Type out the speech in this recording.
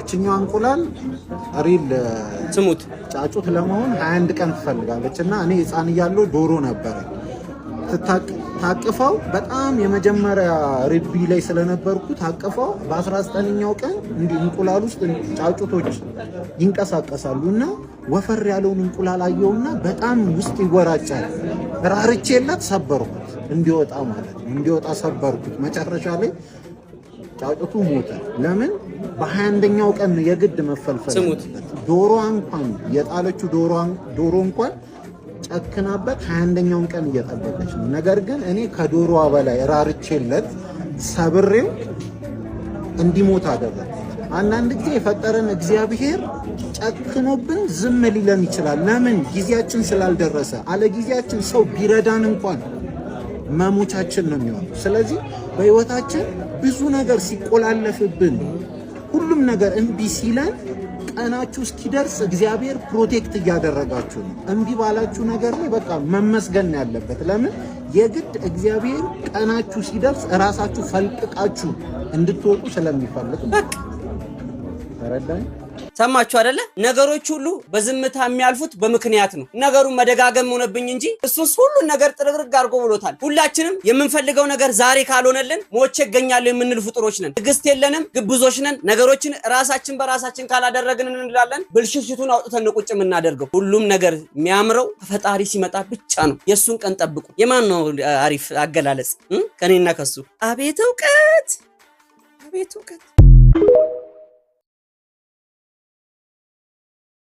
እችኛዋ እንቁላል real ስሙት። ጫጩት ለመሆን 21 ቀን ትፈልጋለች። እና እኔ ህፃን እያለሁ ዶሮ ነበረኝ። ታቅፈው በጣም የመጀመሪያ ርቢ ላይ ስለነበርኩ ታቅፈው በ19ኛው ቀን እንዲህ እንቁላል ውስጥ ጫጩቶች ይንቀሳቀሳሉ እና ወፈር ያለውን እንቁላል አየውና በጣም ውስጥ ይወራጫል። ራርቼላት ሰበርኩት፣ እንዲወጣ ማለት ነው። እንዲወጣ ሰበርኩት። መጨረሻ ላይ ጫጩቱ ሞተ። ለምን? በ21ኛው ቀን የግድ መፈልፈል ስሙት። ያለበት። ዶሮ እንኳን የጣለችው ዶሮ እንኳን ጨክናበት 21ኛውን ቀን እየጠበቀች ነው። ነገር ግን እኔ ከዶሮዋ በላይ ራርቼለት ሰብሬው እንዲሞት አደረግኩት። አንዳንድ ጊዜ የፈጠረን እግዚአብሔር ጨክኖብን ዝም ሊለን ይችላል። ለምን? ጊዜያችን ስላልደረሰ። አለ ጊዜያችን ሰው ቢረዳን እንኳን መሞቻችን ነው የሚሆነው። ስለዚህ በህይወታችን ብዙ ነገር ሲቆላለፍብን፣ ሁሉም ነገር እምቢ ሲለን፣ ቀናችሁ እስኪደርስ እግዚአብሔር protect እያደረጋችሁ ነው። እምቢ ባላችሁ ነገር ላይ በቃ መመስገን ነው ያለበት። ለምን? የግድ እግዚአብሔር ቀናችሁ ሲደርስ እራሳችሁ ፈልቅቃችሁ እንድትወጡ ስለሚፈልግ ነው። ተረዳኝ? ሰማችሁ አይደለ? ነገሮች ሁሉ በዝምታ የሚያልፉት በምክንያት ነው። ነገሩን መደጋገም ሆነብኝ እንጂ እሱስ ሁሉን ነገር ጥርግርግ አድርጎ ብሎታል። ሁላችንም የምንፈልገው ነገር ዛሬ ካልሆነልን ሞቼ እገኛለሁ የምንል ፍጡሮች ነን። ትዕግስት የለንም፣ ግብዞች ነን። ነገሮችን ራሳችን በራሳችን ካላደረግን እንላለን። ብልሽሽቱን አውጥተን ነው ቁጭ የምናደርገው። ሁሉም ነገር የሚያምረው ከፈጣሪ ሲመጣ ብቻ ነው። የእሱን ቀን ጠብቁ። የማን ነው አሪፍ አገላለጽ? ከኔና ከሱ። አቤት እውቀት፣ አቤት እውቀት።